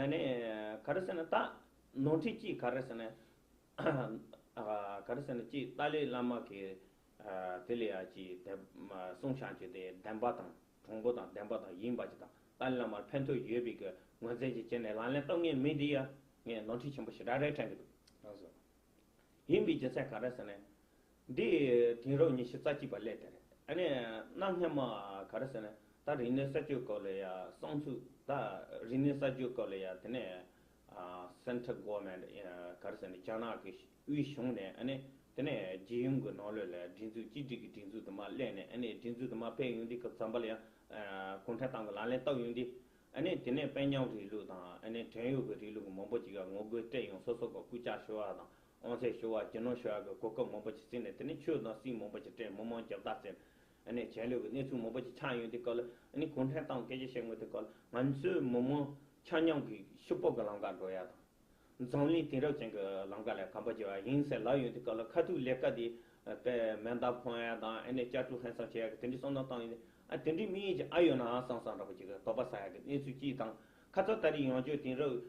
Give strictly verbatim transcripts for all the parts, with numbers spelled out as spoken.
ཨ་ནི་ག་རེ་ཟེར་ན། ད་ནོར་འཁྲུལ་གཅིག་ག་རེ་ཟེར་ན། ཨ་ག་རེ་ཟེར་ན། གཅིག་ཏཱ་ལའི་བླ་མ་གིས་ཨ་དེ་ལ་ཡ་གཅིག་དེ་གསུང་བྱང་རྒྱུ་དེ་བདེན་པ་དང་། གྲུང་པོ་དང་བདེན་པ་དང་ཡིན་པ་ཅིག་དང་། ཏཱ་ལའི་བླ་མར་ཕན་ཐོགས་ཡོད་པའི་གི་ངོས་འཛིན་ཅིག་བྱས་ནས་ལག་ལེན་བསྟར་མཁན་མི་འདི་ཡ་ངས་ནོར་འཁྲུལ་ཆེན་པོ་ཞེ་དྲག་རེད་དྲན་གི་འདུག། ལགས་སོ། ཡིན་པའི་རྒྱུ་མཚན་ག་རེ་ཟེར་ན། འདི་དེང་རབས་ཉི་ཤུ་རྩ་གཅིག་པ་སླེབས་དེ་རེད། ཨ་ནི་གནའ་སྔ་མ་ག་རེ་ཟེར་ན། ད་རིག་གནས་གསར་བརྗེའི་སྐོར་ལ་ཡ་བསམ་ཚུལ། ད་རིག་གནས་གསར་བརྗེའི་སྐོར་ལ་ཡ་དེ་ནས་ཨ་Central Government། ཨ་ག་རེ་ཟེར་ན། རྒྱ་ནག་གི་དབུས་གཞུང་ནས། ཨ་ནི་དེ་ནས་རྒྱལ་ཡོངས་ཀྱི་ནང་ལོགས་ལ་སྒྲིག་འཛུགས། གཅིག་སྒྲིལ་གྱི་སྒྲིག་འཛུགས་དུ་མ་སླེབས་ནས། ཨ་ནི་སྒྲིག་འཛུགས་དུ་མ་སྤེལ་ཡོང་དུས་སྐབས་ཙམ་པ་ལ་ཡང་གུང་ཁྲན་ཏང་གི་ལག་ལེན་བསྟར་ཡོང་དུས། ཨ་ནི་དེ་ནས་དཔོན་ཉམས་རིང་ལུགས་དང་། ཨ་ནི་བྲན་གཡོག་གི་རིང་ལུགས་མང་པོ་ཅིག་ག་ངོ་རྒོལ་སྤྲད་ཡོང་། སོ་སོ་གི་སྐུ་ཕྱྭ་ཞུ་བ་དང་། དབང་ཚད་ཞུ་བ། རྒྱུ་ནོར་ཞུ་བ་གི་གོ་སྐབས་མང་པོ་ཅིག་བརྩིས་ནས། དེ་ནས་ཆོས་དང་སྲིད་མང་པོ་ཅིག་སྤྲད། མི་མང་རྒྱབ་ལྟ་བྱས། ཨ་ནི་བྱས་ལུགས་ཀྱི་གནས་ཚུལ་མང་པོ་ཅིག་ཆགས་ཡོང་དུས་སྐབས་ལ། ཨ་ནི་གུང་ཁྲན་ཏང་སྐད་ཆ་བཤད་དགོས་དུས་སྐབས་ལ། ང་ཚོའི་མི་མང་ཆ་མཉམ་གྱི་ཕྱུག་པོ་གི་ལམ་ཁར་འགྲོ་ཡ་དང་། འཛམ་གླིང་དེང་རབས་ཅན་གྱི་ལམ་ཁ་ལ་གོམ་པ་རྒྱག་པ་ཡིན་ཟེར་ལབ་ཡོང་དུས་སྐབས་ལ། ཁ་ཐུག་ལས་ཀ་དེ་དཔེ་མེ་མདའ་འཕང་ཡ་དང་། ཨ་ནི་ལྕགས་ཀྲུག་ཧན་སང་བྱེད་ཡ་གི་དེ་འདྲའི་བསམ་བློ་བཏང་ཡོང་དུས། ཨ་དེ་འདྲའི་དམིགས་ཡུལ་ཅིག་ཨ་ཡོད་ན་བསམ་བསམ་འདྲ་པོ་ཅིག་གི་དོགས་པ་ཟ་ཡ་གི་གནས་ཚུལ་གཅིག་དང་། ཁ་སང་ད་རེས་ཡང་བསྐྱར་དེང་རབས་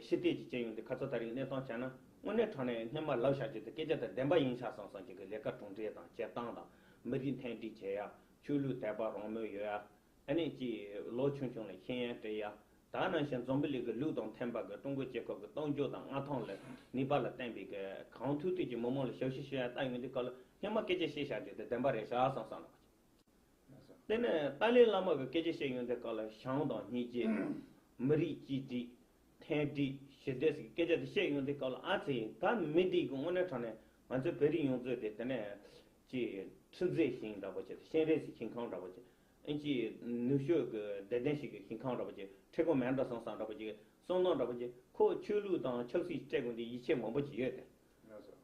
ཕྱི་བལྟས་ཅིག་བྱས་ཡོང་དུས། ཁ་སང་ད་རེས་གནས་སྟངས་བྱས་ན། དངོས་གནས་དྲང་གནས་སྔོན་མ་ལབ་བཞག་རྒྱུ་དེ་སྐད་ཆ་དེ་བདེན་པ་ཡིན་ཤག་བསམ་བསམ་ཅིག་གི་ལས་ཀ་གྲུབ་འབྲས་དང་བྱེད་སྟངས་དང་། མི་རིགས་མཐུན་སྒྲིལ་བྱེད་ཡ། ཆོས་ལུགས་དད་པ་རང་མོས་ཡོད་ཡ། ཨ་ནི་ཅིག་ལོ་ཆུང་ཆུང་ལ་ཤེས་ཡོན་སྤྲད་ཡ། ད་ག་ནང་བཞིན་འཛམ་བུ་གླིང་གི་ལུགས་དང་མཐུན་པ་གི་ཀྲུང་གོ་རྒྱལ་ཁབ་ཀྱི་གཏམ་རྒྱུད་དང་མངའ་ཐང་ལ་ནུས་པ་ལ་བརྟེན་པའི་གི་གང་ཐུབ་ཐུབ་ཀྱིས་མི་མང་ལ་ཞབས་ཞུ་ཞུ་ཡ་ལྟ་ཡོང་དུས་སྐབས་ལ། སྔོན་མ་སྐད་ཆ་བཤད་བཞག་རྒྱུ་དེ་བདེན་པ་རེད་ཤག་བསམ་བསམ་ལ། དེ་ནས་ཏཱ་ལའི་བླ་མ་གི་སྐད་ཆ་བཤད་ཡོང་དུས་སྐབས་ལ། བྱམས་དང་སྙིང་རྗེ། མི་རིགས་གཅིག་སྒྲིལ། མཐུན་སྒྲིལ། ཞི་བདེ་ཟེར་གྱི་སྐད་ཆ་དེ་བཤད་ཡོང་དུས་སྐབས་ལ། ཨ་ཙི། ད་མི་འདི་གི་དངོས་གནས་དྲང་གནས་ང་ཚོའི་བོད་རིགས་ཡོངས་རྫོགས་དེ་དེ་ནས་ཅིག་ཁྲི་འཛེག་ཞིང་འདྲ་པོ་ཅིག། སྤྱན་རས་གཟིགས་ཞིང་ཁམས་འདྲ་པོ་ཅིག། ཨིན་ཅིག་ནུབ་ཕྱོགས་ཀྱི་བདེ་ལྡན་ཞིག་གི་ཞིང་ཁམས་འདྲ་པོ་ཅིག། ཁྲི་གོང་མེད་འགྲོ་སོང་བསམ་འདྲ་པོ་ཅིག། བསམ་བློ་འདྲ་པོ་ཅིག། ཁོ་ཆོས་ལུགས་དང་ཆབ་སྲིད་སྤྲད་དགོས་འདི་ཡིད་ཆེས་མང་པོ་ཅིག་ཡོད་དེ།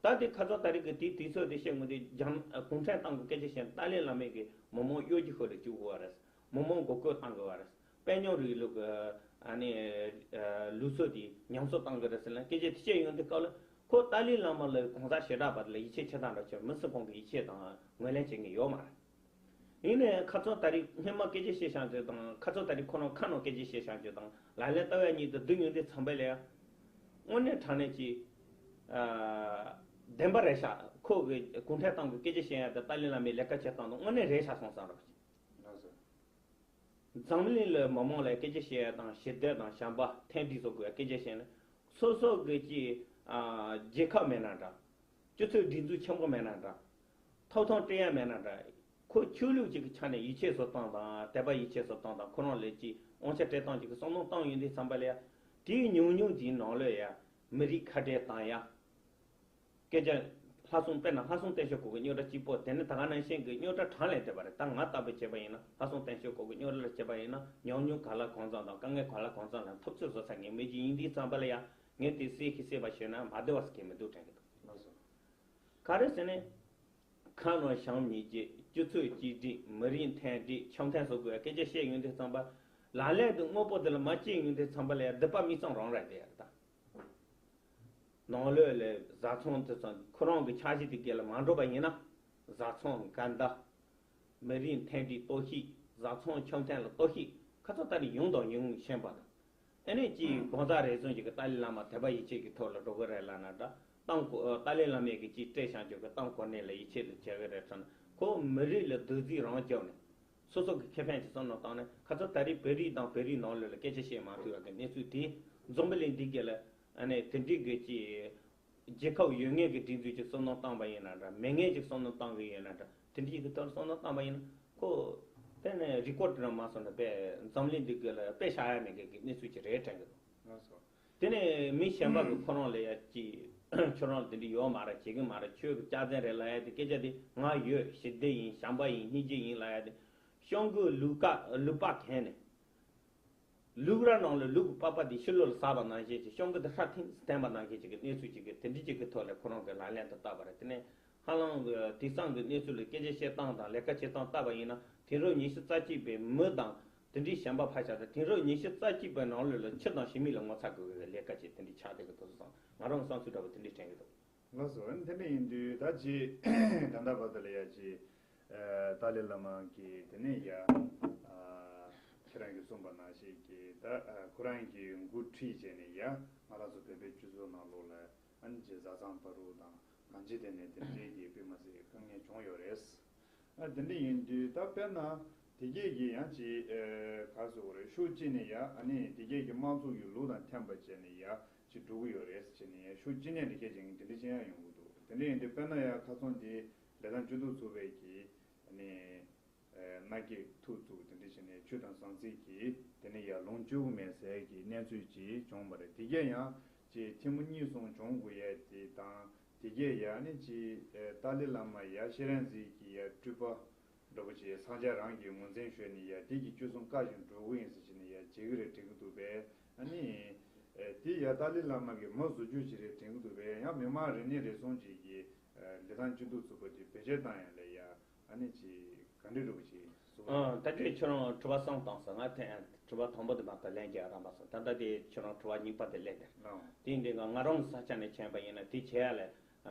ད་དེ་ཁ་སང་ད་རེས་ཀྱི་དེའི་དུས་ཚོད་དེ་བཤད་དགོས་དེ། རྒྱ་གུང་ཁྲན་ཏང་གི་སྐད་ཆ་བཤད། ཏཱ་ལའི་བླ་མས་ཀྱི་མི་མང་གཡོ་སྒྱུ་ཤོར་ལ་བཅུག་དགོས་པ་རེད། མི་མང་མགོ་སྐོར་བཏང་དགོས་པ་རེད། དཔལ་འབྱོར་རིང་ལུགས་ཀྱི་ཨ་ནི་ལུགས་སྲོལ་དེ་ཉམས་གསོ་བཏང་དགོས་རེད་ཟེར་ན། སྐད་ཆ་དེ་བཤད་ཡོང་དུས་སྐབས་ལ། ཁོ་ཏཱ་ལའི་བླ་མ་ལ་གང་ཟག་བྱེ་བྲག་པ་དེ་ལ་ཡིད་ཆེས་ཆེ་ཐག་འདྲ་ཆེ། མི་སུ་གང་གི་ཡིད་ཆེས་དང་ངོས་ལེན་བྱེད་མཁན་ཡོད་མ་རེད། ཡིན་ནའི་ཁ་སང་ད་རེས་སྔོན་མ་སྐད་ཆ་བཤད་བཞག་རྒྱུ་དང་། ཁ་སང་ད་རེས་ཁོ་རང་ཁ་ནང་སྐད་ཆ་བཤད་བཞག་རྒྱུ་དང་ལག་ལེན་བསྟར་ཡ་གཉིས་དེ་བསྡུར་ཡོང་དུས་ཙམ་པ་ལ་ཡ། དངོས་གནས་དྲང་གནས་ཀྱི་ཨ་བདེན་པ་རེད་ཤག། ཁོ་གི་གུང་ཁྲན་ཏང་གི་སྐད་ཆ་བཤད་ཡ་དང་ཏཱ་ལའི་བླ་མའི་ལས་ཀ་བྱེད་སྟངས་དང་དངོས་གནས་རེད་ཤག་བསམ་བསམ་རོགས། ལགས་སོ། འཛམ་གླིང་ལ་མི་མང་ལ་སྐད་ཆ་བཤད་ཡ་དང་། ཞི་བདེ་དང་བྱམས་པ་མཐུན་སྒྲིལ་སོགས་ཀྱི་སྐད་ཆ་བཤད་ན། སོ་སོ་གི་ཅིག་ཨ་རྒྱལ་ཁབ་མེད་ན་འདྲ། སྤྱི་ཚོགས་སྒྲིག་འཛུགས་ཆེན་པོ་མེད་ན་འདྲ། ཐོབ་ཐང་སྤྲད་ཡ་མེད་ན་འདྲ། ཁོ་ཆོས་ལུགས་ཅིག་གི་ཆ་ནས་ཡིད་ཆེས་བཟོ་སྟངས་དང་། དད་པ་ཡིད་ཆེས་བཟོ་སྟངས་དང་། ཁོ་རང་ལ་ཅིག་དབང་ཆ་སྤྲད་སྟངས་ཅིག་གི་བསམ་བློ་བཏང་ཡོང་དུས་ཙམ་པ་ལ་ཡ། དེའི་ཉུང་ཉུང་དེའི་ནང་ལོགས་ཡ་མི་རིགས་ཁ་བྲལ་བཏང་ཡ། སྐད་ཆ་ལྷག་བསམ། དཔེར་ན་ལྷག་བསམ་བརྟན་ཤོས་སྐོར་གྱི་རྙོག་དྲ་གཅིག་པོ་དེ་ནི་ད་ག་ནང་བཞིན་གྱི་རྙོག་དྲ་གྲངས་ལས་འདས་པ་རེད། ད་ང་ལྟ་བུ་བྱས་པ་ཡིན་ན། ལྷག་བསམ་བརྟན་ཤོས་སྐོར་གྱི་རྙོག་དྲ་ལ་བྱས་པ་ཡིན་ན། ཉམས་མྱོང་གང་ལ་གང་འཚམ་དང་དཀའ་ངལ་གང་ལ་གང་འཚམ་ལ་ཐུབ་ཚོད་བཟོ་ཚར་མཁན་མི་ཅིག་ཡིན་དུས་ཙམ་པ་ལ་ཡ། ངས་དེ་གསལ་གི་གསལ་བ་ཤོད་ན་མ་བདེ་བ་ཟེར་མཁན་མི་འདུག་དྲན་གི་འདུག། ལགས་སོ། ག་རེ་ཟེར་ན། ཁ་ནང་བྱམས་སྙིང་རྗེ། སྤྱི་ཚོགས་གཅིག་སྒྲིལ། མི་རིགས་མཐུན་སྒྲིལ། འཆམ་མཐུན་སོགས་ཀྱི་སྐད་ཆ་བཤད་ཡོང་དུས་ཙམ་པ། ལག་ལེན་དུ་དངོས་པོ་དེ་ལ་མ་བྱས་ཡོང་དུས་ཙམ་པ་ལ་ཡ་སྡིག་པ་མིག་ཙམ་རང་རེད་དེ་ཡ་ད། ནང་ལོགས་ལ་བཟའ་ཚང་དེ་ཚོ་ཁོ་རང་གི་འཆར་གཞི་དེ་སྒང་ལ་མ་འགྲོ་བ་ཡིན་ན། བཟའ་ཚང་འགལ་ཟླ། མི་རིགས་མཐུན་སྒྲིལ་གཏོར་བཤིག། བཟའ་ཚང་འཆམ་མཐུན་ལ་གཏོར་བཤིག། ཁ་ཚ་ད་རེས་ཡོང་དང་ཡོང་ཤེས་པ་དང་། ཨ་ནི་ཅིག་གང་ཟག་རེ་ཟུང་ཞིག་གིས་ཏཱ་ལའི་བླ་མ་དད་པ་ཡིད་ཆེས་ཀྱི་ཐོག་ལ་འགྲོ་གི་རེད་ལབ་ན་འདྲ། ཏང་གོ་ཏཱ་ལའི་བླ་མས་ཀྱི་ཅིག་སྤྲད་བཞག་རྒྱུ་གི་ཏང་གོ་གནས་ལ་ཡིད་ཆེས་ལ་བྱེད་གི་རེད་ཟེར་ན། ཁོ་མི་རིགས་ལ་རྡོག་རྫིས་རང་བརྒྱབ་ནས། སོ་སོ་གི་ཁེ་ཕན་གྱི་བསམ་བློ་བཏང་ནས། ཁ་ཚ་ད་རེས་བོད་རིགས་དང་བོད་རིགས་ནང་ལོགས་ལ་སྐད་ཆ་བཤད་མ་ཐུབ་ཡ་གི་གནས་ཚུལ་དེ། འཛམ་བུ་གླིང་འདི་ག་ལ་ཨ་ནི་དེ་འདྲའི་གི་ཅིག་རྒྱལ་ཁབ་ཡོད་མཁན་གྱི་སྒྲིག་འཛུགས་ཀྱིས་བསམ་བློ་བཏང་བ་ཡིན་ན་འདྲ། མེད་མཁན་གྱིས་བསམ་བློ་བཏང་གི་ཡོད་ན་འདྲ། དེ་འདྲའི་གི་ཐོག་ལ་བསམ་བློ་བཏང་བ་ཡིན་ན། ཁོ་དེ་ནས་རི་ཀོཌ་རང་མ་སོང་ན་དཔེ་འཛམ་གླིང་འདི་ག་ལ་དཔེ་བཞག་ཡ་མེད་མཁན་གྱི་གནས་ཚུལ་ཅིག་རེད་དྲན་གི་འདུག། ལགས་སོ། དེ་ནས་མི་གཞན་པ་གི་ཁོ་རང་ལ་ཡ་ཅིག་ཁྱོད་རང་དེ་འདྲ་ཡོད་མ་རེད། བྱེད་ཀྱི་མ་རེད། ཁྱོད་ཀྱི་སྐྱག་རྫུན་རེད་ལབ་ཡ་དེ། སྐད་ཆ་དེ་ང་ཡོད། ཞི་བདེ་ཡིན། བྱམས་པ་ཡིན། སྙིང་རྗེ་ཡིན་ལབ་ཡ་དེ། གཤམ་གྱི་ལུག་ཀ་ལུག་པ་གན་ནས། ལུག་ར་ནང་ལ་ལུག་གི་པགས་པ་དེ་ཕྱི་ལོགས་ལ་ཟག་པ་ནང་བཞིན་ཅིག། གཤམ་གྱི་དེ་ཧྲ་ཐིང་འཐེན་པ་ནང་བཞིན་ཅིག་གི་གནས་ཚུལ་ཅིག་གི་དེ་འདྲ་ཅིག་གི་ཐོག་ལ་ཁོ་རང་གི་ལག་ལེན་དུ་བསྟར་བ་རེད། དེ་ནས་ཧ་ལམ་གི་དེང་སང་གི་གནས་ཚུལ་ལ་སྐད་ཆ་བཤད་སྟངས་དང་ལས་ཀ་བྱེད་སྟངས་བལྟས་པ་ཡིན་ན། དེང་རབས་ཉི་ཤུ་རྩ་གཅིག་པའི་མི་དང་དེ་འདྲའི་གཞན་པ་ཕར་བཞག་སྟེ། དེང་རབས་ཉི་ཤུ་རྩ་གཅིག་པའི་ནང་ལོགས་ལ་ཁྱི་དང་ཞི་མི་ལ་ངོ་ཚ་དགོས་པའི་ལས་ཀ་ཅིག་དེ་འདྲའི་ཆགས་བསྡད་ཀྱི་འདུག་བསམ། ང་རང་བསམ་ཚུལ་འདྲ་པོ་དེ་འདྲའི་དྲན་གྱི་འདུག། ལགས་སོ། དེ་འདྲ་ཡིན་དུས་ད་ཅི་ད་ལྟ་བར་དུ་ལ་ཡ་ཅི་ཨ་ཏཱ་ལའི་བླ་མ་གིས་དེ་ནས་ཡ་ཨ་ ཁྱེད་རང་གིས་གསུངས་པ་ནང་བཞིན་གྱི་ད་ཁོ་རང་གིས་འགོ་ཁྲིད་བྱས་ནས་ཡ་ང་རང་ཚོ་བོད་པའི་སྤྱི་ཚོགས་ནང་ལོགས་ལ་ཨ་ནི་ཅིག་བཟའ་ཚང་བར་དུ་དང་གང་ཅི་དེ་ནས་དེ་འདྲའི་གི་དཔེ་མ་སྲིད་དཀའ་ངལ་བྱུང་ཡོད་རེད། ཨ་དེ་འདྲ་ཡིན་དུས་ད་དཔེར་ན་དེ་གས་ཀྱི་ཡང་ཅིག་ག་རེ་ཟེར་དགོས་རེད། ཕྱོགས་གཅིག་ནས་ཡ་ཨ་ནི་དེ་གས་ཀྱི་དམངས་གཙོ་གི་ལུགས་དང་མཐུན་པ་བྱས་ནས་ཡ་ཅིག་འགྲོ་གི་ཡོད་རེད་ཟེར་ནས་ཡ་ཕྱོགས་གཅིག་ནས་ལས་ཀ་བྱེད་མཁན་དེ་འདྲ་ཅིག་ཡང་ཡོང་གི་འདུག་དེ་འདྲ་ཡིན་དུས་དཔེར་ན་ཡ་ཁ་སང་དེ་ལས་དོན་སྤྱི་འཐུས་ཚོགས་པའི་གི་ཨ་ནི། མནའ་སྐྱེལ་ཐུག་བཙུགས་དེ་འདྲ་བྱས་ནས་ཆོས་དང་ཟང་ཟིང་གི་དེ་ནས་ཡར་ལོངས་སྤྱོད་ཀྱི་མེད་ཟེར་གྱི་གནས་ཚུལ་ཅིག་བྱུང་བ་རེད། དེ་གས་ཡང་ཅིག་ཐེངས་མ་གཉིས་གསུམ་བྱུང་དགོས་ཡས་དེ་དང་དེ་གས་ཡང་ནི་ཅིག་ཏཱ་ལའི་བླ་མ་ཡར་ཤེས་རིག་འཛིན་གྱི་ཡར་སྤྲུལ་པ་འདྲ་པོ་ཅིག་ས་ཆ་རང་གི་ངོས་འཛིན་ཞུས་ནས་ཡར་དེ་གི་སྤྱོད་གསུམ་བཀག་ཅིག་འགྲོ་གི་ཡིན་ཟེར་བྱས་ནས་ཡར་བྱེད་ཀྱི་རེད་དྲན་གྱི་འདུག་པས། ཨ་ནི་དེ་ཡར་ཏཱ་ལའི་བླ་མ་གི་མི་བཟོ་རྒྱུ་ཅིག་རེད་དྲན་གྱི་འདུག་པས། ཡང་མི་མང་རེ་གཉིས་རེ་ཟུང་ཅིག་གིས་ལི་ཐང་སྤྱི་འཐུས་ཚོགས་པ་དེ་བེད་སྤྱོད་བཏང་ཡ་ལས་ཡ། ཨ་ནི་ཅིག་ག་འདྲ་འདྲ་པོ་ཅིག་བཟོ་ཨ། ད་ལྟའི་ཁྱོད་རང་དྲི་བ་གསུམ་བཏང་སོང་། ང་དེ་དྲི་བ་དང་པོ་དེ་མ་གཏོགས་ལན་རྒྱག་རག་མ་སོང་། ད་ལྟ་དེ་ཁྱོད་རང་དྲི་བ་གཉིས་པ་དེ་སླེབས་ཏེ། ཨང་། དེ་འདི་ང་ང་རང་གི་ས་ཆ་ནས་མཁྱེན་པ་ཡིན་ན་དེ་བྱེད་ཡ་ལས་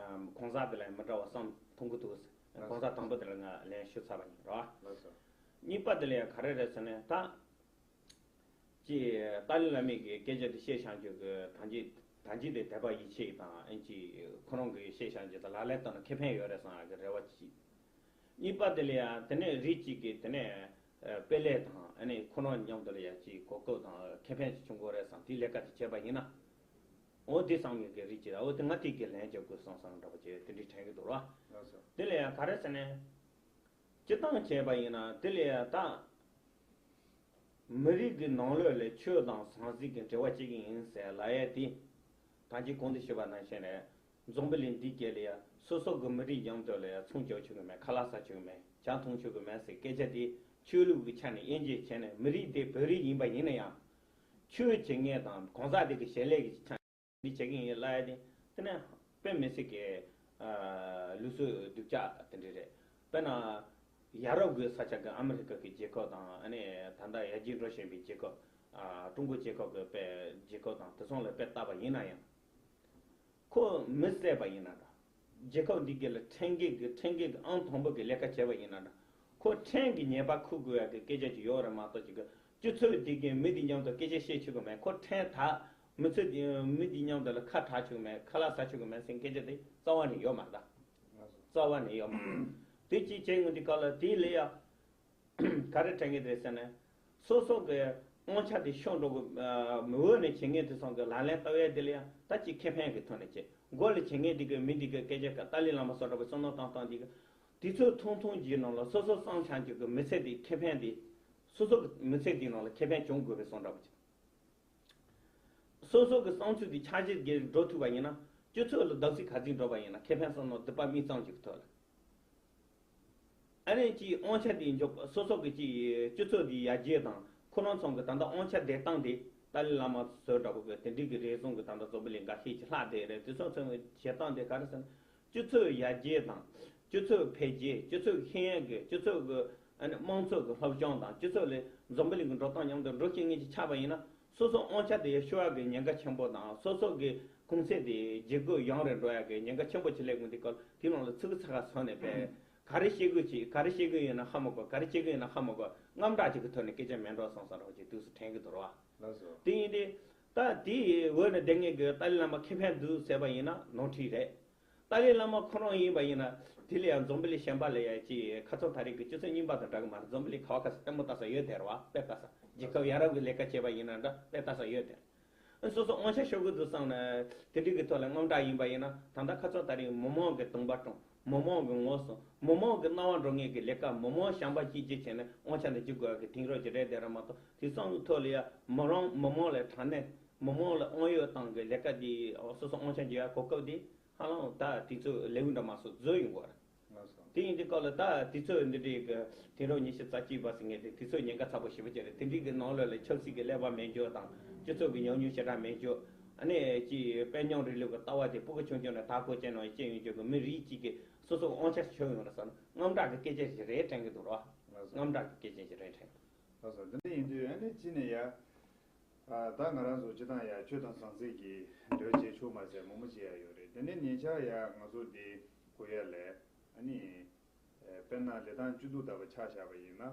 གང་ཟག་དེ་ལ་མི་འདྲ་བ་བསམ་མཐོང་གི་འདུག་ཨང་། གང་ཟག་དང་པོ་དེ་ལ་ང་ལན་ཞུ་ཚར་བ་ཡིན་རོ། ལགས་སོ། གཉིས་པ་དེ་ལ་ཡང་ག་རེ་རེད་ཟེར་ན་ད། ཅེས་ཏཱ་ལའི་བླ་མའི་གི་སྐད་ཆ་དེ་བཤད་བཞག་རྒྱུ་གི་ད་ཅི་ད་ཅི་དེ་དད་པ་ཡིད་ཆེས་དང་ཨེ་ཅི་ཁོ་རང་གི་བཤད་བཞག་རྒྱུ་དེ་ལག་ལེན་བསྟར་ན་ཁེ་ཕན་ཡོད་རེད་བསམ་ཡག་གི་རེ་བ་ཅིག་གཉིས་པ་དེ་ལ་ཡང་དེ་ནས་རིགས་གཅིག་གིས་དེ་ནས་ཨ་དཔེ་ལེགས་དང་ཨ་ནི་ཁོ་རང་མཉམ་དུ་ལ་ཡང་ཅིག་གོ་སྐབས་དང་ཁེ་ཕན་ཅིག་བྱུང་དགོས་རེད་བསམ་དེའི་ལས་ཀ་དེ་བྱས་པ་ཡིན་ན། འོ་དེ་བསམ་མཁན་གྱི་རིགས་གཅིག་དང་འོ་དེ་ང་དེ་གི་ལན་རྒྱབ་དགོས་བསམ་བསམ་འདྲ་པོ་བྱས་དེ་འདྲའི་དྲན་གྱི་འདུག་ར། ལགས་སོ། དེ་ལ་ཡང་ག་རེ་ཟེར་ན། སྤྱིར་བཏང་བྱས་པ་ཡིན་ན་དེ་ལ་ཡང་ད། མི་རིགས་ཀྱི་ནང་ལོགས་ལ་ཆོས་དང་ཟང་ཟིང་གི་འབྲེལ་བ་བྱེད་ཀྱི་ཡིན་ཟེར་ལབ་ཡས་དེ། ད་ཅི་གོང་དུ་ཞུས་པ་ནང་བཞིན་རེད། འཛམ་བུ་གླིང་འདི་རྒྱལ་ལ་ཡ་སོ་སོ་གི་མི་རིགས་མཉམ་དུ་ལ་ཡ་ཚོང་རྒྱག་ཆོག་གི་མེད། ཁ་ལག་ཟ་ཆོག་གི་མེད། ཇ་འཐུང་ཆོག་གི་མེད་ཟེར་སྐད་ཆ་དེ་ཆོས་ལུགས་ཀྱི་ཆ་ནས་དབྱེ་འབྱེད་བྱས་ནས་མི་རིགས་དེ་བོད་རིགས་ཡིན་པ་ཡིན་ན་ཡང་། ཆོས་བྱེད་མཁན་དང་གང་ཟག་དེ་གི་ཞལ་ལས་ཀྱི་ཆ་འདི་བྱེད་ཀྱི་ཡིན་ལབ་ཡ་དེ་དེ་ནས་དཔེ་མི་སྲིད་ཀྱི་ལུགས་སྲོལ་སྡུག་ཅག་དེ་འདྲ་རེད། དཔེར་ན། ཡ་རབས་ཀྱི་ས་ཆ་གི་ཨ་མི་རི་ཀ་གི་རྒྱལ་ཁབ་དང་ཨ་ནི་ད་ལྟ་ཡར་རྒྱས་འགྲོ་བཞིན་པའི་རྒྱལ་ཁབ། ཀྲུང་གོ་རྒྱལ་ཁབ་ཀྱི་དཔེ་རྒྱལ་ཁབ་དང་དེ་ཚོ་ལ་དཔེ་བལྟས་པ་ཡིན་ན་ཡང་། ཁོ་མི་བསད་པ་ཡིན་ན་འདྲ། རྒྱལ་ཁབ་འདི་ག་ལ་ཕྲན་གྱི་གི་ཕྲན་གྱི་གི་ཨང་དང་པོ་གི་ལས་ཀ་བྱས་པ་ཡིན་ན་འདྲ། ཁོ་ཕྲན་གྱི་ཉེས་པ་འཁུར་དགོས་ཡ་གི་སྐད་ཆ་ཅིག་ཡོད་རེད་མ་གཏོགས་ཅིག་གི་སྤྱི་ཚོགས་འདི་གི་མི་འདི་མཉམ་དུ་སྐད་ཆ་བཤད་ཆོག་གི་མེད། ཁོ་ཕྲན་ད་མི་ཚེ་འདི་མི་འདི་མཉམ་དུ་ལ་ཁ་གྲག་ཆོག་གི་མེད། ཁ་ལག་ཟ་ཆོག་གི་མེད་ཟེར་སྐད་ཆ་དེ་རྩ་བ་ནས་ཡོད་མ་རེད་ད། རྩ་བ་ནས་ཡོད་མ་རེད། དེ་གཅིག་བྱས་ཡོང་དུས་སྐབས་ལ་དེའི་ལས་ཡ། ག་རེ་དྲན་གྱི་རེད་ཟེར་ན། སོ་སོ་གི་དབང་ཆ་དེ་ཤོར་འགྲོ་གི་མི་འོས་ནས་བྱེད་མཁན་དེ་ཚོ་གི་ལག་ལེན་བསྟར་ཡས་དེ་ལ་ཡང་ད་ཅིག་ཁེ་ཕན་གི་ཐོག་ནས་བྱེད། མགོ་ལ་བྱེད་མཁན་དེ་གི་མི་དེ་གི་སྐད་ཆ་ག་ཏཱ་ལའི་བླ་མ་སོགས་འདྲ་པོ་བསམ་བློ་བཏང་སྟངས་དེ་གི་དེ་ཚོ་ཐུང་ཐུང་གི་ནང་ལ་སོ་སོ་བསམ་འཆར་གྱི་གི་མི་ཚེ་དེ་ཁེ་ཕན་དེ་སོ་སོ་གི་མི་ཚེ་དེ་ནང་ལ་ཁེ་ཕན་བྱུང་དགོས་པའི་བསམ་འདྲ་པོ་བྱེད། སོ་སོ་གི་བསམ་ཚུལ་དེ་ཆ་ཤས་ཀྱིས་འགྲོ་ཐུབ་པ་ཡིན་ན་སྤྱི་ཚོགས་ལ་བརྡབ་གསིག་ག་ཚོད་འགྲོ་བ་ཡིན་ན་ཁེ་ཕན་བསམ་བློ་སྡིག་པ་མིག་གཙང་གཅིག་གི་ཐོག་ལ། ཨ་ནི་ཅིག་དབང་ཆ་དེ་འཇོག་སོ་སོ་གི་ཅིག་སྤྱི་ཚོགས་དེ་ཡར་རྒྱས་དང་ཁོ་རང་ཚོ་གི་ད་ལྟ་དབང་ཆ་བསྡད་སྟངས་དེ་ཏཱ་ལའི་བླ་མ་ཚོ་འདྲ་པོ་གི་དེ་འདྲའི་གི་རེ་ཟུང་གི་ད་ལྟ་འཛམ་བུ་གླིང་འགའ་ཤས་ཀྱི་ལྷག་བསྡད་རེད། དེ་ཚོ་ཚོ་བྱེད་སྟངས་དེ་ག་རེ་ཟེར་ན། སྤྱི་ཚོགས་ཡར་རྒྱས་དང་། སྤྱི་ཚོགས་འཕེལ་རྒྱས། སྤྱི་ཚོགས་ཤེས་ཡོན་གྱི་སྤྱི་ཚོགས་ཀྱི་ཨ་ནི་དམངས་གཙོ་གི་སློབ་སྦྱོང་དང་སྤྱི་ཚོགས་ལས་འཛམ་བུ་གླིང་གི་འགྲོ་སྟངས་མཉམ་དུ་འགྲོ་ཤེས་མཁན་ཅིག་ཆགས་པ་ཡིན་ན་སོ་སོ་དབང་ཆ་དེ་ཤོར་ཡག་གི་ཉེན་ཁ་ཆེན་པོ་དང་སོ་སོ་གི་གུང་ཚད་དེ་རྒྱལ་སྒོ་ཡང་རེ་འགྲོ་ཡག་གི་ཉེན་ཁ་ཆེན་པོ་ཅིག་སླེབས་ཡོང་དུས་སྐབས་དེ་ནང་ལ་ཚིག་ཚ་ཁ་སོང་ནས་པས་ག་རེ་བཤད་དགོས་ཅིག་ག་རེ་བཤད་དགོས་ཡིན་ན་ཧ་མ་གོ། ག་རེ་བཤད་དགོས་ཡིན་ན་ཧ་མ་གོ། རྔམ་སྐྲག་ཅིག་གི་ཐོག་ནས་སྐད་ཆ་མེད་འགྲོ་སོང་ས་འདྲ་བོ་ཅིག་དུས་སུ་དྲན་གྱི་འདུག་རོ། ལགས་སོ། དེ་ཡིན་དུས་ད་དེའི་འོག་ནས་བསྡད་མཁན་གྱི་ཏཱ་ལའི་བླ་མ་ཁེ་ཕན་འདུག་ཟེར་བ་ཡིན་ན་ནོར་འཁྲུལ་རེད། ཏཱ་ལའི་བླ་མ་ཁོ་རང་ཡིན་པ་ཡིན་ན་དེ་ལ་ཡང་འཛམ་བུ་གླིང་གཞན་པ་ལ་ཡང་ཅིག་ཁ་སང་ད་རེས་ཀྱི་སྤྱི་ཚོགས་རྙིང་པ་དང་འདྲ་གི་མ་རེད། འཛམ་བུ་གླིང་ག་བ་ག་ས་ལྟད་མོ་ལྟ་ས་ཡོད་དེ་རེད་བ། དཔེ་ལྟ་ས་རྒྱལ་ཁབ་ཡ་རབས་ཀྱི་ལས་ཀ་བྱས་པ་ཡིན་ན་འདྲ་དཔེ་ལྟ་ས་ཡོད་དེ་རེད། སོ་སོ་དབང་ཆ་ཤོར་གི་འདུག་བསམ་ནས་དེ་འདྲའི་གི་ཐོག་ལ་དངངས་སྐྲག་ཡིན་པ་ཡིན་ན་ད་ལྟ་ཁ་སང་ད་རེས་མི་མང་གི་དུངས་པ་སྒྲོག་མི་མང་གི་ངོ་སྲུང་མི་མང་གི་རྣ་བ་འགྲོ་མཁན་གི་ལས་ཀ་མི་མང་བྱམས་པ་སྐྱིད་སྐྱིད་བྱས་ནས་དབང་ཆ་འདི་འཇུ་དགོས་ཀྱི་དེང་རབས་ཀྱི་རེད་དེ་རེད་མ་གཏོགས་དེང་སང་གི་ཐོག་ལ་ཡ་མི་རང་མི་མང་ལ་དྲག་གནོན་མི་མང་ལ་དབང་ཡོད་བཏང་གི་ལས་ཀ་འདི་སོ་སོ་དབང་ཆ་འཇུ་ཡ་གོ་སྐབས་འདི་ཧ་ལམ་ད་དུས་ཚོད་ལེའུ་འདྲ་མ་སོང་རྫོགས་ཡོང་གི་རེད། དེ་ཡིན་དུས་སྐབས་ལ་ད་དུས་ཚོད་འདི་འདྲའི་གི་དུས་རབས་ཉི་ཤུ་རྩ་གཅིག་པ་ཟེར་མཁན་དེ་དུས་ཚོད་ཉེན་ཁ་ཚ་པོ་ཞེ་པོ་ཅིག་རེད། དེ་འདྲའི་གི་ནང་ལོགས་ལ་ཆབ་སྲིད་ཀྱི་ཀླད་པ་མེད་འཇོག་དང་སྤྱི་ཚོགས་ཀྱི་ཉམས་མྱོང་ཞེ་དྲག་མེད་འཇོག་ཨ་ནི་ཅིག་དཔལ་འབྱོར་རིང་ལུགས་ཀྱི་ལྟ་བ་དེ་སྤུ་གུ་ཆུང་ཆུང་ནས་དར་གོ་ཅན་ནང་སྐྱེས་ཡོང་འཇོག་གི་མི་རིགས་གཅིག་གི་སོ་སོ་དབང་ཆ་ཤོར་ཡོང་རེད་ཟེར་ན་དངངས་སྐྲག་གི་སྐད་ཆ་ཞིག་རེད་དྲན་གྱི་འདུག་རོ། དངངས་སྐྲག་གི་སྐད་ཆ་ཞིག་རེད་དྲན། ལགས་སོ། འདི་འདྲ་ཡིན་དུས་ཨ་ནི་གཅིག་ནས་ཡ། ཨ་ད་ང་རང་ཚོ་སྤྱི་བཏང་ཡ་ཆོས་དང་ཟང་ཟིང་གི་འབྲེལ་བ་བྱེད་ཆོག་མ་ཟད་མང་པོ་ཅིག་ཡ་ཡོད་རེད། དེ་ནས་ཉེ་ཆར་ཡ་ང་ཚོ་འདི་གོ་ཡ་ལས་ཨ་ནི་ཨེ་དཔེར་ན་ལི་ཐང་སྤྱི་འཐུས་ལྟ་བུ་ཆ་བཞག་པ་ཡིན་ན་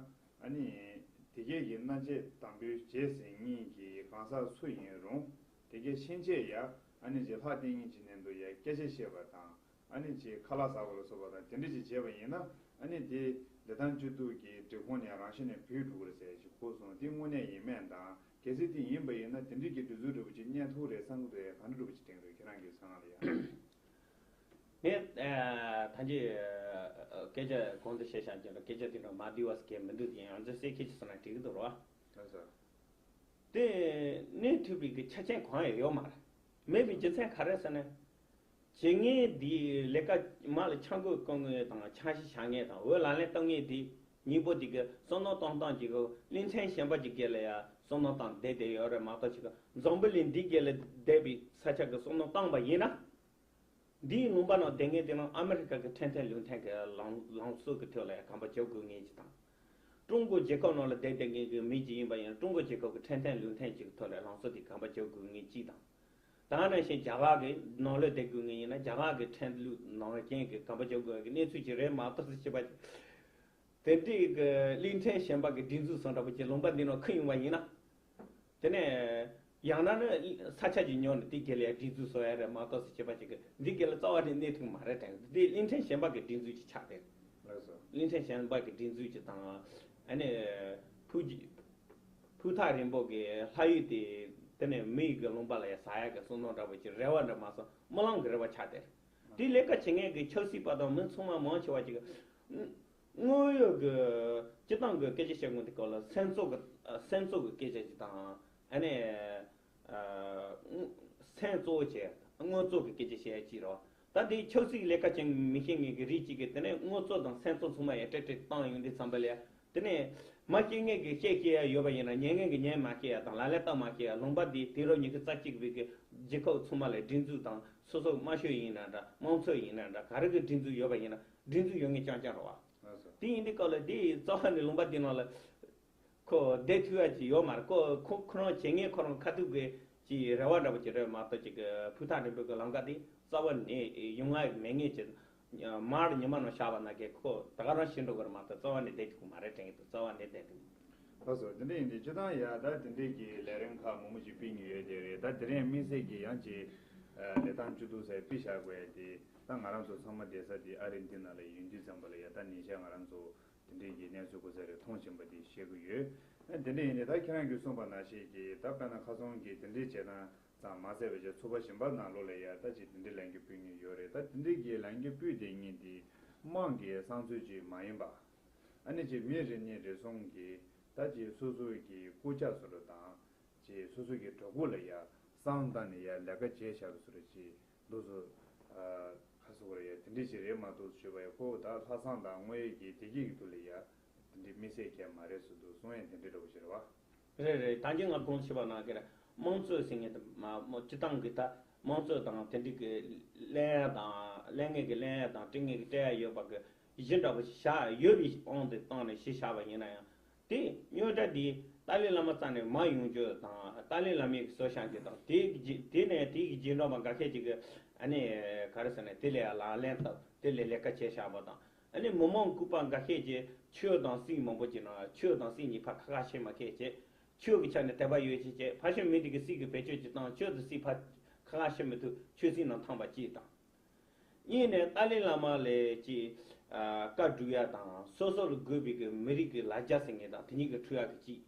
ཨ་ནི་ དེ་གས་ཀྱི་མནའ་བཅད་དམ་པོའི་རྗེས་ཟིན་གཉིས་ཀྱི་གང་ཟག་སུ་ཡིན་རུང་། དེ་གས་ཕྱིན་ཆད་ཡ་ཨ་ནི་ཅིག་ལྷ་བསྟེན་མཁན་གྱི་ནང་དུ་ཡ་སྐད་ཆ་བཤད་པ་དང་། ཨ་ནི་ཅིག་ཁ་ལག་ཟ་བ་ལ་སོགས་པ་དང་དེ་འདྲ་ཅིག་བྱས་པ་ཡིན་ན། ཨ་ནི་དེ་བདེ་ཐང་སྤྱི་འཐུས་ཀྱི་སྒྲིག་ཁོངས་ནས་རང་བཞིན་ནས་བུད་འགྲོ་གི་རེད་ཟེར་ཞིག་གོ་སོང་། དེ་དངོས་གནས་ཡིན་མིན་དང་། གལ་སྲིད་དེ་ཡིན་པ་ཡིན་ན་དེ་འདྲའི་གི་སྒྲིག་འཛུགས་འདྲ་པོ་ཅིག་རྙེད་ཐུབ་རེད་བསམ་གི་འདུག་ཡ། ག་འདྲ་འདྲ་པོ་ཅིག་དྲན་གི་འདུག་ཁྱེད་རང་གི་བསམ་ལ་ཡ། ངས་ཨ་ད་ཅི་ཨ་སྐད་ཆ་གོང་དུ་བཤད་བཞག་རྒྱུ་ལ་སྐད་ཆ་དེ་འདྲ་མ་བསྡུས་པ་ཟེར་མཁན་མི་འདུག་དེ་ཡང་ང་ཚོས་གསལ་ཁྱེར་ཅིག་སོང་ན་འགྲིག་གི་འདུག་རོ། ལགས་སོ། དེ་གནས་ཐུབ་པའི་གི་ཆ་རྐྱེན་གང་ཡང་ཡོད་མ་རེད། མེད་པའི་རྒྱུ་མཚན་ག་རེ་ཟེར་ན། བྱེད་ངན་འདིའི་ལས་ཀ་མ་ལ་ཆང་གོས་བཀོལ་མཁན་དང་ཆང་ཤི་བྱ་མཁན་དང་འོས་ལག་ལེན་གཏོང་མཁན་འདི་གཉིས་པོ་འདི་གི་བསམ་བློ་གཏོང་སྟངས་ཀྱི་གི་གླིང་ཕྲན་གཞན་པ་ཅིག་སྒེར་ལ་ཡ་བསམ་བློ་བཏང་བསྡད་བསྡད་ཡོད་རེད་མ་གཏོགས་ཅིག་གི་འཛམ་བུ་གླིང་འདི་སྒེར་ལ་བསྡད་པའི་ས་ཆ་གི་བསམ་བློ་བཏང་བ་ཡིན་ན། འདིའི་ལུང་པ་ནང་བསྡད་མཁན་དེ་ནང་ཨ་མི་རི་ཀ་གི་ཁྲིམས་མཐུན་ལུགས་མཐུན་གི་ལངས་ལངས་ཕྱོགས་ཀྱི་ཐོག་ལ་ཡ་གོམ་པ་རྒྱབ་དགོས་ངེས་ཅིག་དང་། ཀྲུང་གོ་རྒྱལ་ཁབ་ནང་ལ་བསྡད་བསྡད་མཁན་གྱི་མི་ཅིག་ཡིན་པ་ཡིན་ན་ཀྲུང་གོ་རྒྱལ་ཁབ་ཀྱི་ཁྲིམས་མཐུན་ལུགས་མཐུན་ཅིག་གི་ཐོག་ལ་ལངས་ཕྱོགས་དེ་གོམ་པ་རྒྱབ་དགོས་ངེས་ཅིག་དང་། ད་ནང་བཞིན་རྒྱ་གར་གྱི་ནང་ལ་བསྡད་དགོས་ངེས་ཡིན་ན་རྒྱ་གར་གྱི་ཁྲིམས་ལུགས་ནང་རྐྱེན་གྱི་གོམ་པ་རྒྱབ་དགོས་ཀྱི་གནས་ཚུལ་ཅིག་རེད་མ་གཏོགས་ཟེར་བྱེད་པ་ཅིག་དེ་འདྲའི་གི་གླིང་ཕྲན་གཞན་པ་གི་སྒྲིག་འཛུགས་སོགས་འདྲ་པོ་ཅིག་ལུང་པ་འདི་ནང་ཁུར་ཡོང་བ་ཡིན་ན། དེ་ནས་ཡང་ན་ནི་ས་ཆ་ཅིག་ཉོས་ནས་དེ་སྒེར་ལ་ཡང་སྒྲིག་འཛུགས་བཟོ་ཡ་རེད་མ་གཏོགས་ཟེར་བྱེད་པ་ཅིག་གི་འདི་སྒེར་ལ་རྩ་བ་ནས་གནས་ཐུབ་མ་རེད་དྲན་གི་འདི་གླིང་ཕྲན་གཞན་པ་གི་སྒྲིག་འཛུགས་ཅིག་ཆགས་ཏེ། ལགས་སོ། གླིང་ཕྲན་གཞན་པ་གི་སྒྲིག་འཛུགས་ཅིག་དང་། ཨ་ནི་ཕུགས་ཀྱི་ཕུགས་ཐག་རིང་པོ་གི་ལྷ་ཡུལ་དེ་དེ་ནས་མི་ཡི་གི་ལུང་པ་ལ་ཡང་ཟ་ཡ་གི་བསམ་བློ་འདྲ་པོ་ཅིག་རེ་བ་འདྲ་མ་སོང་སྨོན་ལམ་གི་རེ་བ་ཆགས་ཏེ། དེ་ལས་ཀ་བྱེད་མཁན་གི་ཆབ་སྲིད་པ་དང་མི་ཚང་མ་མང་ཆེ་བ་ཅིག་གི་དངོས་ཡོད་ཀྱི་སྤྱི་བཏང་གི་སྐད་ཆ་བཤད་དགོས་དུས་སྐབས་ལ་སེམས་གཙོ་གི་སེམས་གཙོ་གི་སྐད་ཆ་ཅིག་དང་། ཨ་ནི་སེམས་གཙོ་བོ་བྱས་དངོས་གཙོ་གི་སྐད་ཆ་བཤད་ཡ་ཅིག་རེད། ད་དེ་ཆབ་སྲིད་ལས་ཀ་བྱེད་མི་ཤེས་མཁན་གྱི་རིགས་ཅིག་གིས་དེ་ནས་དངོས་གཙོ་དང་སེམས་གཙོ་ཚང་མ་ཡར་སྤྲད་སྤྲད་བཏང་ཡོང་དུས་ཙམ་པ་ལ་དེ་ནས་མ་ཤེས་མཁན་གྱིས་བཤད་ཤེས་ཡ་ཡོད་པ་ཡིན་ན་ཉན་མཁན་གྱིས་ཉན་མ་ཤེས་ཡ་དང་ལག་ལེན་བསྟར་མ་ཤེས་ཡ་ལུང་པ་འདི་དུས་རབས་ཉི་ཤུ་རྩ་གཅིག་པའི་གི་རྒྱལ་ཁབ་ཚང་མ་ལ་སྒྲིག་འཛུགས་དང་སོ་སོ་དམར་ཤོག་ཡིན་ན་འདྲ་དམངས་གཙོ་ཡིན་ན་འདྲ་ག་རེ་གི་སྒྲིག་འཛུགས་ཡོད་པ་ཡིན་ན་སྒྲིག་འཛུགས་ཡོད་མཁན་རྐྱང་རྐྱང་རེད་བ། ལགས་སོ། དེ་ཡིན་དུས་སྐབས་ལ་དེ་རྩ་བ་ནས་ལུང་པ་དེ་ནང་ལ་ཁོ་བསྡད་ཐུབ་ཡ་ཅིག་ཡོད་མ་རེད། ཁོ་ཁོ་ཁོ་རང་བྱེད་མཁན་ཁོ་རང་ཁ་ཐུག་གི་ཅིག་རེ་བ་འདྲ་པོ་ཅིག་རེད་མ་གཏོགས་ཅིག་གི་ཕུགས་ཐག་རིང་པོའི་གི་ལམ་ཁ་དེ་རྩ་བ་ནས་ཡོང་ཡ་མེད་མཁན་ཅིག་མར་ཉི་མ་ནང་བཞག་པ་ན་གི་ཁོ་ད་ག་རང་ཤི་འགྲོ་གི་རེད་མ་གཏོགས་རྩ་བ་ནས་བསྡད་ཐུབ་གི་མ་རེད་དྲན་གི་འདུག་རྩ་བ་ནས་བསྡད་ཐུབ་གི་མ་རེད། ལགས་སོ། དེ་འདྲ་ཡིན་དུས་སྤྱིར་བཏང་ཡ་ད་དེ་འདྲའི་གི་ལས་རིམ་ཁག་མང་པོ་ཞིག་སྤེལ་མཁན་ཡོད་དེ་རེད། ད་དེ་རིང་དམིགས་བསལ་གྱི་ཡང་ཅིག་ལས་སྟངས་བཅུ་དྲུག་ཟེར་ཕུལ་བཞག་དགོས་ཡ་དེ་ད་ང་རང་ཚོ་ཚང་མ་བསྡད་ས་དེ་ཨ་རི་འདི་ནང་ལ་ཡིན་དུས་ཙམ་པ་ལ་ཡ་ད་ཉིན་ཤས་ང་རང་ཚོ་དེ་འདྲའི་གི་གནས་ཚུལ་གོ་ས་རེ་མཐོང་བཞིན་པ་དེ་ཤེས་ཀྱི་ཡོད། ཨ་དེ་འདྲ་ཡིན་དུས་ད་ཁྱེད་རང་གིས་གསུངས་པ་ནང་བཞིན་གྱི་ད་དཔེར་ན་ཁ་སང་གི་དེ་འདྲའི་བྱེད་སྟངས་ཙམ་མ་ཟད་པ་བྱས་ཚོགས་པ་གཞན་པ་ནང་ལོགས་ལ་ཡ་ད་ཅིག་དེ་འདྲའི་ལན་རྒྱ་ཕུལ་མཁན་ཡོད་རེད། ད་དེ་འདྲའི་གི་ལན་རྒྱ་ཕུལ་བསྡད་མཁན་དེ་དམངས་ཀྱི་བསམ་ཚུལ་ཅིག་མ་ཡིན་པ། ཨ་ནི་ཅིག་མི་རེ་གཉིས་རེ་ཟུང་གིས་ད་ཅིག་སོ་སོ་གི་རྐུབ་བཀྱག་བཟོ་འདྲ་དང་། ཅིག་སོ་སོ་གི་གྲོད་ཁོག་ལ་ཡ་བསམ་བཏང་ནས་ཡ་ལས་ཀ་བྱས་བཞག་པའི་བཟོ་འདྲ་ཅིག་འདུག་སེ། ཨ་ག་རེ་ཟེར་དགོས་རེད་ཡ། དེ་འདྲ་ཅིག་རེད་མ་གཏོགས་ཞུས་པ་ཡ་ཁོ་ད་ལྷག་བསམ་དང་དངོས་ཡོད་ཀྱི་བདེ་སྐྱིད་ཀྱི་ཐོག་ལ་ཡ་དེ་འདྲའི་དམིགས་བསལ་གང་ཡང་མ་རེད་ཟེར་འདུག་གསུང་ཡ་དེ་འདྲ་འདྲ་པོ་ཞིག་རེད་བ། རེད་རེད། ད་གིན་ང་གོང་ཞུས་པ་ནང་བཞིན་རེད། དམངས་གཙོ་ཟེར་མཁན་དེ་མ་མོ་སྤྱི་བཏང་གི་ད་དམངས་གཙོ་དང་དེ་འདྲ་གི་ལེན་ཡ་དང་ལེན་མཁན་གི་ལེན་ཡ་དང་སྤྲད་མཁན་གི་སྤྲད་ཡ་ཡོད་པ་གི་གཞི་འདྲ་པོ་ཞིག་བཞག་ཡོད་པའི་དབང་དུ་བཏང་ནས་གཞི་བཞག་པ་ཡིན་ན་ཡང་དེ་རྙོག་དྲ་དེ་ཏཱ་ལའི་བླ་མ་རྩ་ནས་མ་ཡོང་རྒྱུ་དང་ཏཱ་ལའི་བླ་མས་གི་བཟོ་བཞག་རྒྱུ་དང་དེ་གི་རྗེས་དེ་ནས་དེ་གི་རྗེས་འགྲོ་མ་འགའ་ཤས་ཅིག་གི་ཨ་ནི་ག་རེ་ཟེར་ན་དེ་ལ་ཡ་ལག་ལེན་བསྟར་དེ་ལ་ལས་ཀ་བྱས་བཞག་པ་དང་། ཨ་ནི་མི་མང་ལྐུགས་པ་འགའ་ཤས་ཀྱིས་ཆོས་དང་སྲིད་མང་པོ་ཅིག་ནང་ཆོས་དང་སྲིད་གཉིས་ཕར་ཁ་ཁ་ཕྱེ་མ་ཁེལ་བྱས། ཆོས་ཀྱི་ཆ་ནས་དད་པ་ཡོད་ཅེས་བྱས་ཕར་ཕྱིན་མི་དེ་གི་སྲིད་ཀྱི་བེད་སྤྱོད་ཅིག་བཏང་ཆོས་དང་སྲིད་ཕར་ཁ་ཁ་ཕྱེ་མི་ཐུབ་ཆོས་སྲིད་ནང་འཐམས་པ་གཅིག་དང་། གཉིས་ནས་ཏཱ་ལའི་བླ་མ་ལ་ཅིག་བཀའ་སྒྲུབ་ཡ་དང་སོ་སོ་ལ་དགོས་པའི་གི་མི་རིགས་ཀྱི་ལ་རྒྱ་ཟེར་མཁན་དང་དེ་གཉིས་ཀྱི་འཁྲུག་ཡ་གི་གཅིག་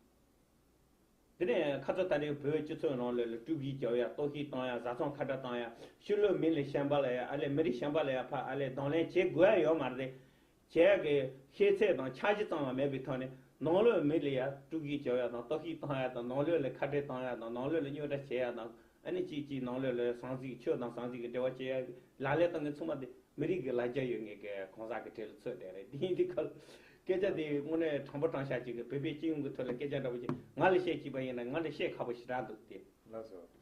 དེ་ནས་ཁ་ཚ་ད་རེས་བོད་སྤྱི་ཚོགས་ནང་ལ་ལ་སྤྲུལ་སྐུའི་རྒྱབ་ཡ་གཏོར་བཤིག་བཏང་ཡ་བཟའ་ཚང་ཁ་བྲལ་བཏང་ཡ་ཕྱི་ལོགས་མི་ལ་གཞན་པ་ལ་ཡ་ཨ་ལས་མི་རིགས་གཞན་པ་ལ་ཡ་ཕ་ཨ་ལས་གདོང་ལེན་བྱེད་དགོས་ཡ་ཡོད་མ་རེད། བྱེད་ཡ་གི་ཤེས་ཚད་དང་འཆར་གཞི་ཙམ་ཡང་མེད་པའི་ཐོག་ནས་ནང་ལོགས་མི་ལ་ཡ་སྤྲུལ་སྐུའི་རྒྱབ་ཡ་དང་གཏོར་བཤིག་བཏང་ཡ་དང་ནང་ལོགས་ལ་ཁ་བྲལ་བཏང་ཡ་དང་ནང་ལོགས་ལ་རྙོག་དྲ་བྱེད་ཡ་དང་ཨ་ནི་གཅིག་གཅིག་ནང་ལོགས་ལ་ཟང་ཟིང་ཆོས་དང་ཟང་ཟིང་གི་འབྲེལ་བ་བྱེད་ཡ་ལག་ལེན་བཏང་མཁན་ཚང་མ་དེ། མི་རིགས་ཀྱི་ལ་རྒྱ་ཡོད་མཁན་གྱི་གང་ཟག་གི་གྲས་ལ་ཚུད་བསྡད་རེད། འདི་ཡིན་དུས་ཁ་ལ་སྐད་ཆ་དེ་དངོས་གནས་དྲང་པོ་དྲང་བཞག་ཅིག་གི་བོད་པའི་སྤྱི་ཡོངས་ཀྱི་ཐོག་ལ་སྐད་ཆ་འདྲ་པོ་ཅིག་ང་ལ་བཤད་ཅིག་པ་ཡིན་ན་ང་ལ་བཤད་ཁག་པོ་ཞེ་དྲག་འདུག་སྟེ། ལགས་སོ།